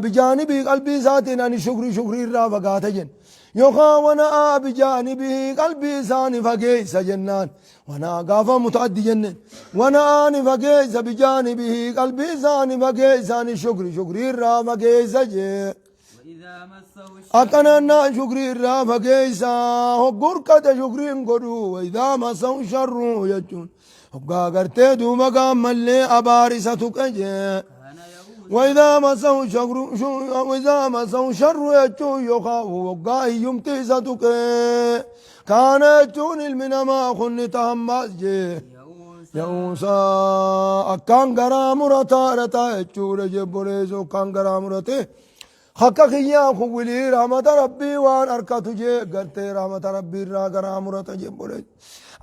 بجانبه qalbii isaatiin عن الشكر shukrii irraa fagaata jen. Yookaan ونأى بجانبه qalbii isaa ni fageessa jennaan. ونأى gaafa mutaaddi jenneen. ونأى ni fageessa بجانبه qalbii isaa ni fageessa عن الشكر shukrii irraa fageessa jee. وإذا مسه الشر Akkanaan naan shukrii irraa fageessa hoggurkate shukriin godhu وإذا مسه الشر jechuun hoggaa gartee duuba gaammallee abaarisa tuqe jee. كان يئوسا وإذا مسه الشر وإذا مسه الشر jechuun yookaan hoggaa hiyyumti isa tuqe كان jechuun ilmi namaa kun ni tahammaas jee. يئوسا يئوسا akkaan garaa murataadha ta'a jechuudha jebboleessu akkaan garaa murate. Akka kiyyaa kun wilii rahmata Rabbii waan harkatu jee gartee rahmata Rabbii irraa garaa murata jebboleessu.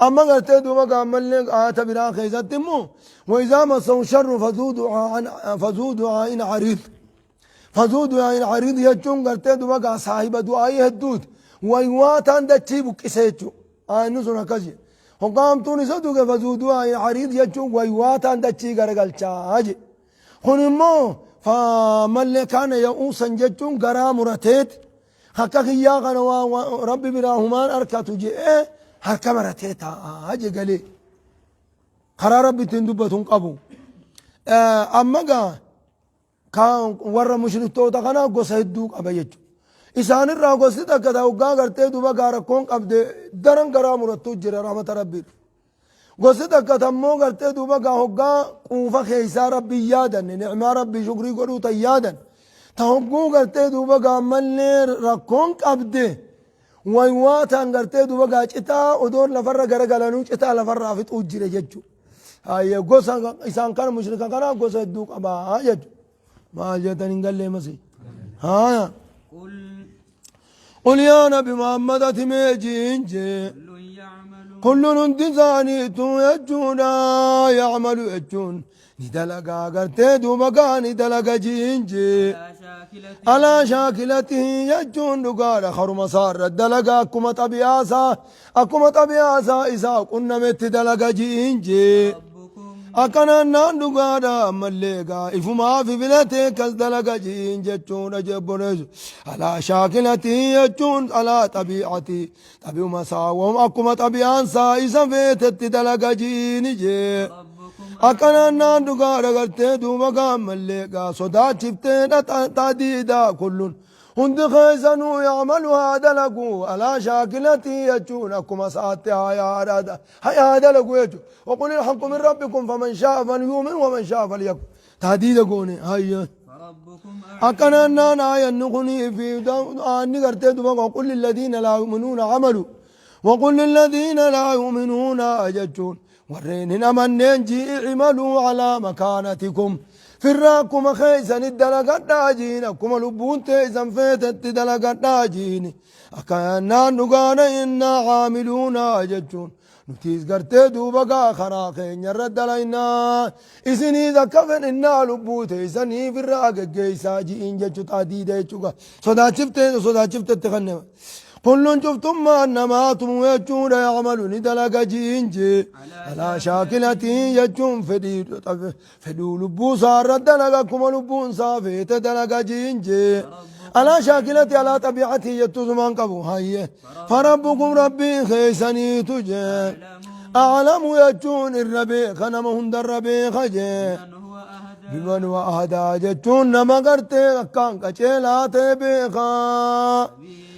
Amma gartee duuba gaammallee aayata biraa keessatti immoo وإذا مسه الشر فذو دعاء عريض. فذو دعاء عريض jechuun gartee duuba gaa saahiba du'aayii hedduuti. Waywaataan dachii buqqise jechuudha. Inni sun akkas jedhe. Hoggaamtuun isa duge فذو دعاء عريض jechuun waywaataan dachii garagalchaa jedhe. Kun immoo mallee كان يئوسا jechuun garaa murateet akka kiyyaa kana waa Rabbi biraa humaan harkatu jedhee harka maratee taa'aa je galee. Karaa Rabbi ittiin dubbatu hin qabu. Amma gaa warra mushriktoota kanaa gosa hedduu qaba jechuudha. Isaanirraa gosti takka ta'u hoggaa gartee duuba gaa rakkoon qabde daran garaa murattuu jira rahmata Rabbii. Gosti takka tammoo gartee duuba gaa hoggaa quufa keessaa Rabbii yaadanne ni'maa Rabbii shukrii godhuu tan yaadan. Ta hogguu gartee duuba gaa ammallee rakkoon qabde waywaataan gartee duuba gaa citaa odoon lafarra garagalanuu citaa lafarraa fixuu jira jechuudha. Hayyee gosa isaan kana mushrika kanaa gosa hedduu qabaa jechuudha. Maal jettan hin gallee masii. Haaya. قل قل يا نبي محمد ati mee jiin jee. كل يعمل كل hundi isaaniitu jechuudha يعمل jechuun Ni dalagaa gartee duuba gaa ni dalaga jiin jee. على شاكلته. Alaa shaakilatihi jechuun dhugaadha karuma isaarra dalaga akkuma xabi'aasaa akkuma xabi'aasaa isaa qunnametti dalaga jiin jee. ربكم Akkanaan naan dhugaadha ammallee gaa ifumaa fi filatee kas dalaga jiin jechuudha jebboleessu. Alaa shaakilatii jechuun alaa xabi'atii xabi'uma isaa wam akkuma xabi'aan isaa isa feetetti dalaga jiini jee. ربكم Akkanaan naan dhugaadha gartee duuba gaa ammallee gaa sodaachifteedha taadiidha kullun. Hundi keessanuu yacmalu haa dalagu alaa shaakilatii jechuun akkuma isaatti haa dalagu jechuudha. وقل الحق من ربكم فمن شاء فليؤمن ومن شاء فليكفر. تهديد goone hayya. فربكم أعلم. Akkanaan naan aayanni kunii fi aanni gartee duuba وقل للذين لا يؤمنون عملوا وقل للذين لا يؤمنون jechuun warreen hin amanneen ji'i اعملوا على مكانتكم firraa akkuma keessanitti dalagadhaa jiin akkuma lubbuun teessan feetetti dalagadhaa jiin akkanaan dhugaana إنا عاملون jechuun nutiis gartee duuba gaa karaa keenya irra dalaynaa isiniis akka fedhinnaa lubbuu teessanii firraa geggeessaa ji'iin jechu taadiida jechuudha sodaachiftee sodaachiftetti kannema kullun cuftummaan namaatumu jechuudha يعمل ni dalaga ji'iin jee على شاكلته jechuun fedhii lubbuu isaa irra dalaga akkuma lubbuun isaa feete dalaga ji'iin jee على شاكلته على طبيعته jettu sumaan qabu hayye فربكم rabbii keeysaniitu jee أعلم jechuun irra beeka nama hundarra beeka jee بمن هو أهدى. بمن هو أهدى jechuun nama gartee akkaan qaceelaa ta'e beekaa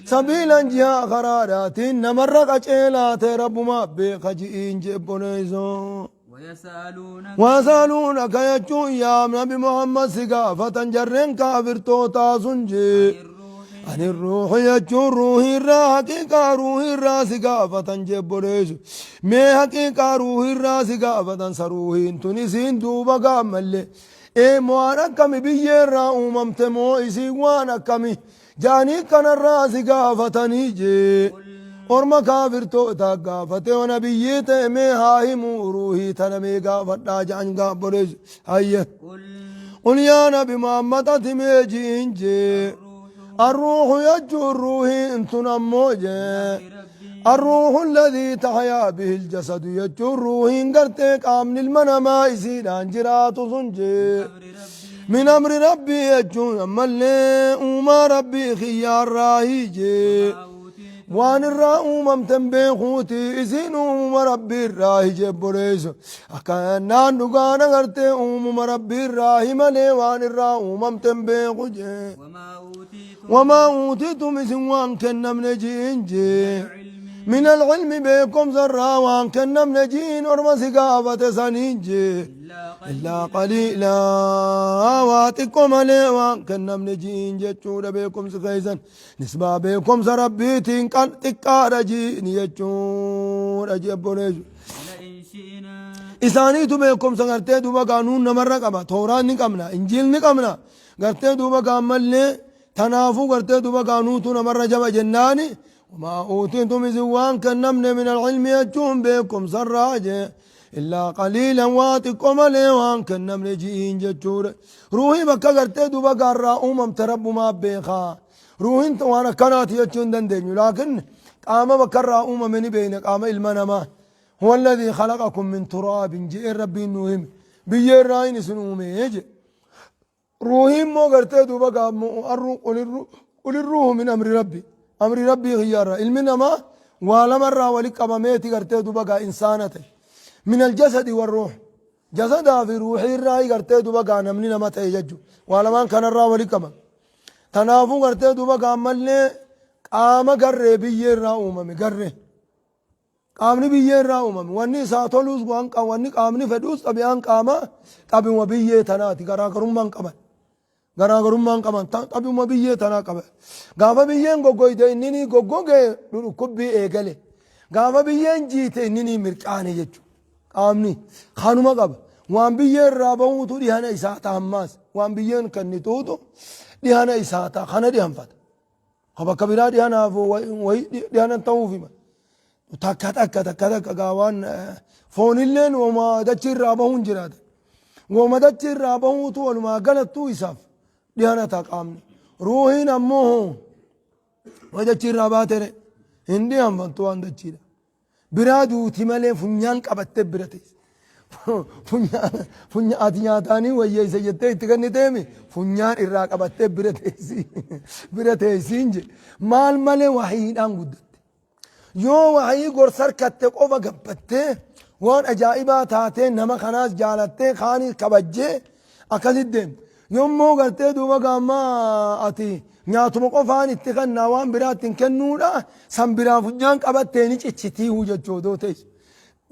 سبيلا jihaa karaadhaatiin namarra qaceelaa ta'e rabbumaa beeka ji'iin jebboneessoo. ويسألونك. ويسألونك jechuun yaa nabi Muhammad si gaafatan jarreen kaafirtootaa sun jee. عن الروح. عن الروح jechuun ruuhii irraa haqiiqaa ruuhii irraa si gaafatan jebboleessu. Mee haqiiqaa ruuhii irraa si gaafatan sa ruuhiin tun isiin duuba gaammallee. Ee waan akkami biyyee irraa uumamte moo isiin waan akkami jaanii kanarraa si gaafatanii jee. Orma kaafirtoota gaafate wana biyyee ta'e mee haa himuu ruuhii tana mee gaafadhaa ja'an gaabboleessu. Hayya. قل قل يا نبي محمد ati mee ji'in jee. الروح الروح يجو الروح انتن أموجه ربي. الروح الذي تحيا به الجسد يجو الروح قرتك آمن المنما إسيدان جرات سنجي أمر ربي. من أمر ربي يجو أما اللي أما ربي خيار راهيجي ما أوتيتم. waan irraa uumamtan beekuuti isin uumama rabbii irraa hijebboleessu akkanaan dhugaan agartee uumama rabbii irraa himalee waan irraa uumamtan beeku jee. وما أوتيتم وما أوتيتم isin waan kennamne ji'in jee. العلم. من العلم beekumsa irraa waan kennamne ji'in orma si gaafate saniin jee. إلا إلا قليلا waa xiqqoo malee waan kennamne ji'in jechuudha beekumsi keessan nisbaa beekumsa rabbiitiin qal xiqqaadha ji'in jechuudha jebboleessu. ولئن شئنا. Isaaniitu beekumsa gartee duuba qaanuun namarra qaba tooraan ni qabna injiil ni qabna gartee duuba gaammallee tanaafuu gartee duuba qaanuutu namarra jaba jennaani وما أوتيتم isin waan kennamne من العلم jechuun beekumsarraa jee إلا قليلا waa xiqqoo malee waan kennamne ji'iin jechuudha ruuhii bakka gartee duuba gaarraa uumamte rabbumaa beekaa ruuhiin waan akkanaati jechuu hin dandeenyu laakiin qaama bakkarraa uumame ni beeyna qaama ilma namaa هو الذي خلقكم من تراب جئ ربي نوهم بيي راين سنومي يجي روحي مو غرتي دوبا قل الروح من امر ربي امر ربي خيارا علمنا ما ولا مرة ولي قبميتي غرتي دوبا انسانته من الجسد والروح جسد في روحي الراي غرتي دوبا نمني نما تيجو ولا ما كان الرا ولي قبم تنافو غرتي دوبا ملي قام غره بيي را اوممي غره qaamni biyyee irraa uumame wanni isaa tolus waan wanni qaamni fedhus xabi'aan qaama xabima biyyee tanaati garaagarummaan qaban garaagarummaan qaban xabima biyyee tanaa qaba gaafa biyyeen goggoyte inni ni goggogee dhukkubbii eegale gaafa biyyeen jiite inni ni mirqaane jechuudha qaamni kanuma qaba waan biyyee irraa bahuutu dhihana isaa ta'a ammaas waan biyyeen kennituutu dhihana isaa ta'a kana dhihanfata bakka biraa dhihanaaf wayi dhihana ta'uufi takka takka takka takka gaa waan foonilleen wama dachi irraa bahuun jiraata. Woma dachii irraa bahuutu walumaa galattuu isaaf dhihana ta'a qaamni. Ruuhiin ammoo hoo wa dachii irraa baatere hin dhihanfantu waan dachiidha. Biraa duuti malee funyaan qabattee bira teessi. Funya ati nyaataanii wayyeessa jettee itti kenniteemi funyaan irraa qabattee bira teessi. Bira teessiin je. Maal malee wahiidhaan guddatte. Yoo wahii gorsa harkatte qofa gabbattee waan ajaa'ibaa taatee nama kanaas jaalattee kaanis kabajjee akkasitti deemte. Yommuu gartee duuba gaammaa ati nyaatuma qofaan itti kennaa waan biraatti hin kennuudha san biraa funyaan qabattee ni cichitiihu jechuu odoo teessu.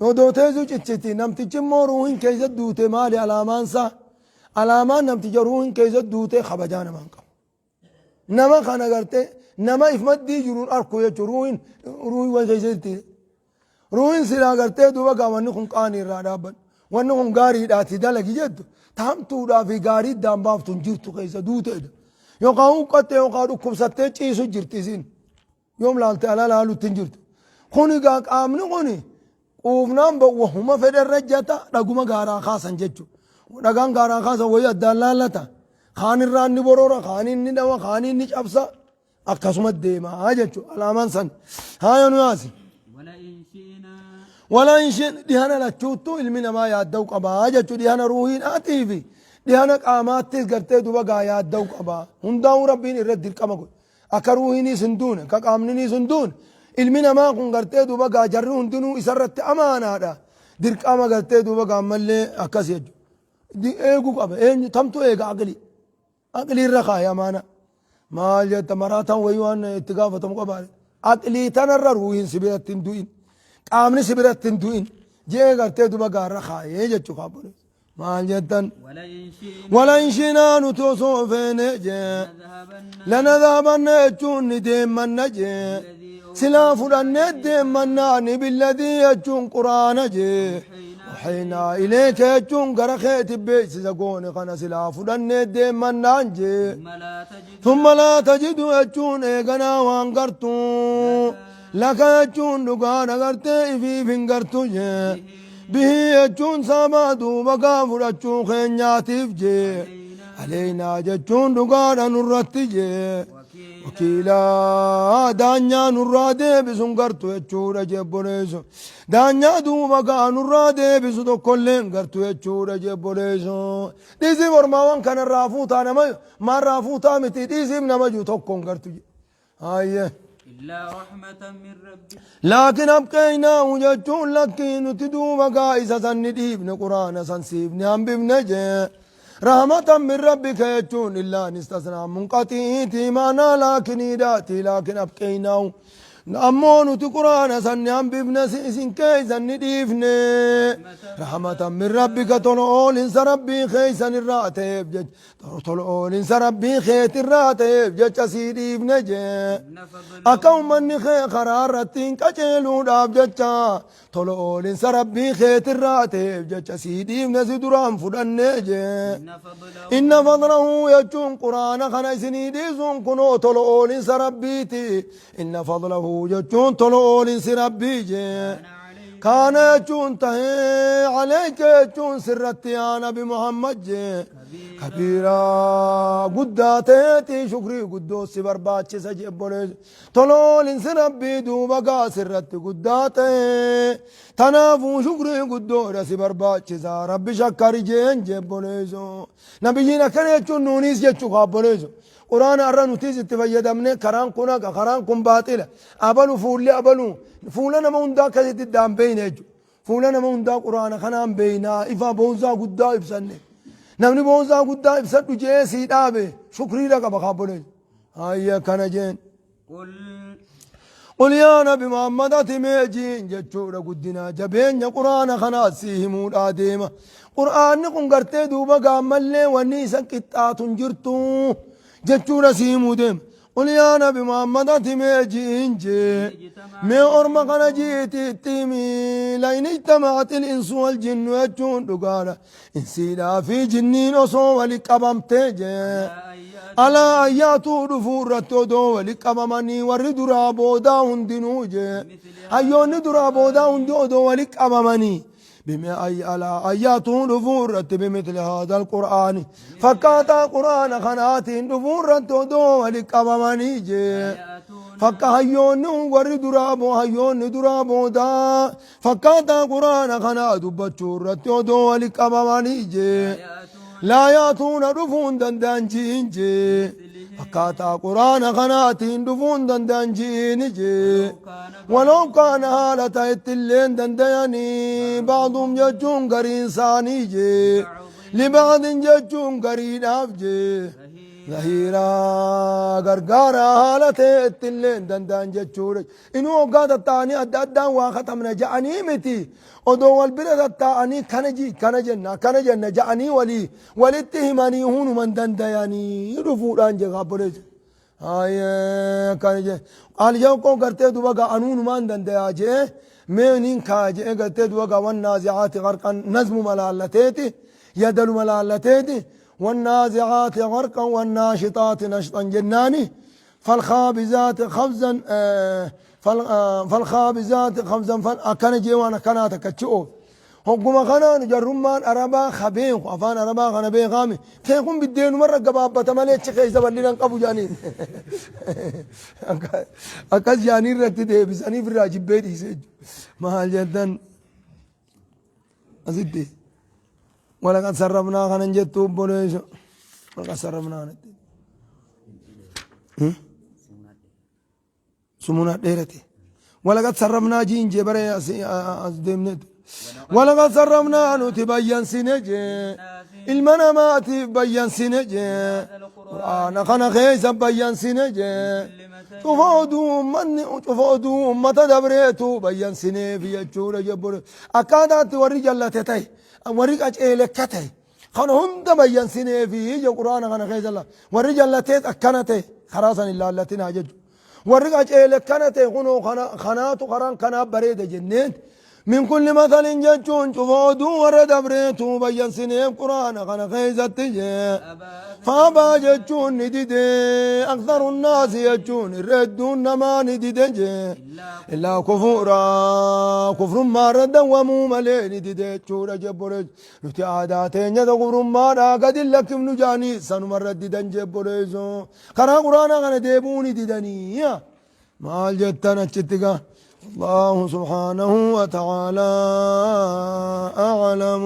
Odoo teessu cichiti namtichi immoo ruuhin keessa duute maali alaamaansaa? Alaamaan namticha ruuhin keessa duute kabajaa namaan qabu. Nama kana gartee nama if maddii jiruun arku jechuun ruuhin ruuhin waan keessatti ruuhin silaa gartee duuba gaa wanni kun qaanii irraa dhaabbadhu wanni kun gaariidhaati dalagi jettu taamtuudhaa fi gaarii iddaan baaftu hin jirtu keessa duuteedha yookaan huqqatte yookaan dhukkubsattee ciisu jirti isiin. Yoom laalte ala laalutti hin jirtu. Kuni gaa qaamni kuni quufnaan wahuma fedhe irra jata dhaguma gaaraa kaasan jechuudha. Dhagaan gaaraa kaasan wayii addaan laallata. Kaan irraa inni borora, kaan inni dhawa, kaan inni cabsa. Akkasuma deemaa jechuudha. Alaamaan san. Haaya nu yaasi. ولئن شئنا Wala isheen dhihana lachuuttu ilmi namaa yaadda'u qabaa jechuudha. Dhihana ruuhiidhaatii fi dhihana qaamaattis gartee duba gaa yaadda'u qabaa. Hundaa'uu rabbiin irratti dirqama godhe. Akka ruuhiiniis hin duune, akka qaamniniis hin duune, ilmi namaa kun gartee duuba gaa jarri hundinuu isarratti amaanaadha. Dirqama gartee duuba gaa ammallee akkas jechuudha. Eeguu qaba. Eenyu tamtu eega aqlii. Aqlii irra kaaye amaana. Maal jetta maraataan wayii waan itti gaafatamu qaba. Aqlii tanarra ruuhiin si biratti hin du'in. Qaamni si biratti hin du'in. Jee gartee duuba gaarra kaayee jechuudha. Maal jettan? ولئن شئنا Wala in shinaa nuti osoo feene jee. لنذهبن Lanadhabanna jechuun ni deemmanna jee. الذي Silaa fudhannee deemmannaa ni billadii jechuun quraana jee. Waxaynaa ileeka jechuun gara keeti beeksisa goone kana silaa fudhannee deemmannaan jee. ثم لا تجد ثم لا تجد jechuun eeganaa waan gartu. Laka jechuun dhugaan agartee ifiif hin gartu jee. Bihii jechuun sabaa duuba gaa fudhachuu keenyaatiif jee. Aleynaa jechuun dhugaadha nurratti jee. وكيلا Wakiilaa daanyaa nurraa deebisun gartu jechuudha jebboleessu. Daanyaa duuba gaa nurraa deebisu tokkollee hin gartu jechuudha jebboleessu. Dhiisiif ormaawwan kanarraa fuutaa nama maarraa fuutaa miti dhiisiif nama jiru tokko hin gartu. Hayyee. إلا رحمة من ربك Laakiin abqeynaahu jechuun lakkii nuti duuba gaa isa san ni dhiibne quraana san siifne hambifne jee. Rahmatan min rabbika jechuun illaan istasnaa munqaxiitii maanaa laakiniidhaati laakiin abqeynaahu. Ammoo nuti quraana san ni hambifne isin keeysan ni dhiifne. Rahmatan min rabbika tola oolinsa rabbii keeysan irraa ta'eef jecha tola oolinsa rabbii keetirraa ta'eef jecha sii dhiifne jee. إن فضل Akka uummanni kee karaa irratti hin qajeeluudhaaf jecha tola oolinsa rabbii keetirraa ta'eef jecha sii dhiifne si duraan fudhannee jee. إن فضله Inna fadlahu jechuun quraana kana isinii dhiisuun kunoo tola oolinsa rabbiiti. Inna fadlahu jechuun tola oolinsi rabbii jee. كان عليك Kaana jechuun tahee aleeka jechuun sirratti yaa nabi Muhammad jee. Kabiiraa guddaa ta'eetii shukrii guddoo si barbaachisa jebboleessu. Toloolinsi rabbii duuba gaa sirratti guddaa ta'e. Tanaafuu shukrii guddoodha si barbaachisa. Rabbi shakkari jeen jebboleessu. Nabiyyiin akkana jechuun nuunis jechuu kaabboleessu. Quraana har'a nutis itti fayyadamne karaan kun haqa karaan kun baaxila. Abalu fuulli abalu fuula nama hundaa akkasitti iddaan beeyne jechuudha. Fuula nama hundaa quraana kanaan beeynaa ifa boonsaa guddaa ibsanne. Namni boonsaa guddaa ibsadhu jee sii dhaabe shukriidha qaba kaabboleessu. Hayya kana jeen. قل Qul yaa nabi Muhammad ati mee jiin jechuudha guddina jabeenya quraana kanaa sii himuudhaa deema. Quraanni kun gartee duuba gaammallee wanni isa qixxaatu hin jirtu jechuudha sii himuu deema. Qul yaa nabi Muhammad ati mee jiin jee. Mee orma kana jiiti itti himi lain ijtama'at il-insu wal jinnu jechuun dhugaadha. Insiidhaa fi jinniin osoo wali qabamtee jee. ألا أن يأتوا Alaa ayyaatuu dhufuu irratti odoo wali qabamanii warri duraa boodaa hundinuu jee. Hayyoonni duraa boodaa hundi odoo wali qabamanii. بما أي على أن يأتوا دفورة بمثل هذا القرآن فكاتا قرآن خنات دفورة دو ولقبمني جي يأتون Fakka hayyoonni warri duraa boo hayyoonni duraa boodaa fakkaataa quraana kanaa dubbachuu irratti odoo wali qabamanii jee يأتون laa yaatuuna dhufuu hin danda'an ji'in jee fakkaataa quraana kanaatiin dhufuu hin danda'an ji'ini jee كان ولو كان haala ta'etti illee hin danda'anii ba'duhum jechuun gariin isaanii jee liba'din jechuun gariidhaaf jee ظهير Zahiiraa gargaaraa haala ta'etti illee hin danda'an jechuudha. Inuu hoggaa tatta'anii adda addaan waa katabna ja'anii miti. Odoo wal bira tatta'anii kana ji kana jenna kana jenna ja'anii walii walitti himanii hunuma hin danda'anii dhufuudhaan jedha obboleessa. Haayee kana je al yokkoo gartee duba gaa anuunumaan dandayaa jee meeniin kaa jee gartee duba gaa wannaazicaati qarqan nazmu malaallateeti yadalu malaallateeti. والنازعات غرقا والناشطات نشطا جناني فالخابزات خبزا فالخابزات خبزا أكن جيوانا كنا تكتشؤ هقوم خنان جرمان أربا خبين أفان أربا خنا بين خامي تيكون بالدين مرة قبابة مالي تشخي زبر لنا قبو جانين أكاس جانين رتي دي بساني في الراجب بيتي سج ما جدا أزيد ولقد صرفنا خنن جتو بوليس ولقد صرفنا سمونا ديرتي ولقد صرفنا جين جبر أزدمنت ولقد صرفنا نتبين سنجي المنامات بين سنجي قرآن خنا خيس بين سنجي تفودوا من تفودوا ما تدبريتو بين سنة في الجورة جبر أكادت ورجال تتي ورجال أجئلكتي خنا هند بين سنة في يجي قرآن خنا خيس الله ورجال تت أكنته خلاصا إلا التي ناجج ورجال أجئلكنته خنو خنا خناتو خران خنا بريد جنين من كل مثل جتون تفودوا وردبريتو بين سنة قرآن خنا خيس التجي أبى فابا جتون نديدي أكثر الناس يجون الردون ما نديدي إلا إلا كفورا كفر ما رد ومو ملي نديدي تشورا جبرج نتي عاداتين يد كفر ما را قد لك نجاني سنو مرددن جبرج قرا قرانا غن ديبوني ديدني ما جتنا تشتكا الله سبحانه وتعالى أعلم.